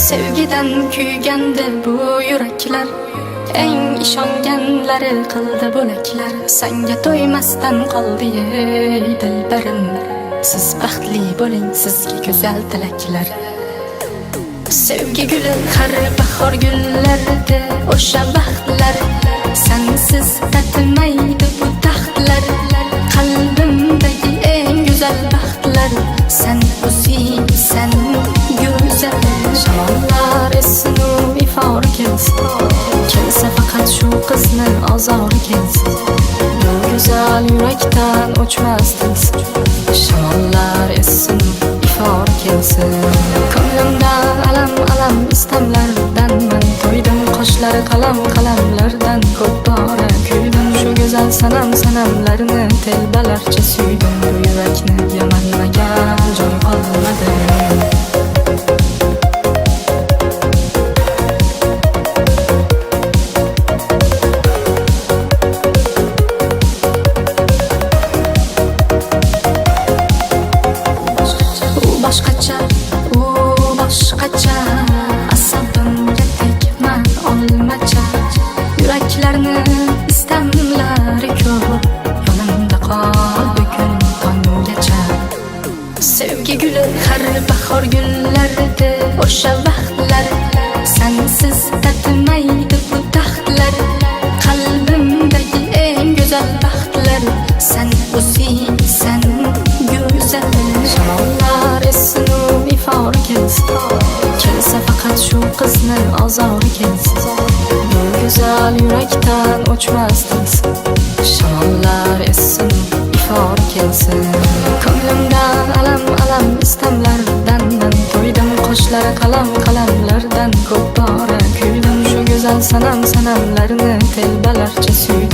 Sevgidan kuygandi bu yuraklar, eng ishonganlari qildi bo'laklar. Sanga to'ymasdan qoldi, ey dilbarim. Siz baxtli bo'ling, sizga go'zal tilaklar. Sevgi guli har bahor gullardi o'sha vaqtlar. Sensiz tatmaydi bu taxtlar. Qalbimdagi eng go'zal baxtlar, sen o'zingsan, go'zal. Shamollar essin-u ifor kelsin, kelsa faqat shu qizni ozori kelsin. Bu go'zal yurakdan o'chmas tilsin. Shamollar essin, ifor kelsin. Ko'nglimda alam alam istamlardan man to'ydim, qoshlari qalam qalamlardan ko'p bora kuydim. Shu go'zal sanam sanamlarni telbalarcha suydim. Bu yurakni yamanmagan joy qolmadi. U boshqacha, u boshqacha, asabimga tegma olmacha. Yuraklarni istamlari ko'p, yonimda qol bugun tonggacha. Sevgi guli har bahor gullardi o'sha vaqtlar. Sensiz tatmaydi bu taxtlar. Qalbimdagi eng go'zal baxtlar, sen o'zingsan, go'zal. Shamollar essin-u ifor kelsin, kelsa faqat shu qizni ozori kelsin. Bu go'zal yurakdan o'chmas tilsin. Shamollar essin, ifor kelsin. Ko'nglimda alam alam istamlardan man to'ydim, qoshlari qalam qalamlardan ko'p bora kuydim. Shu go'zal sanam sanamlarni telbalarcha suydim.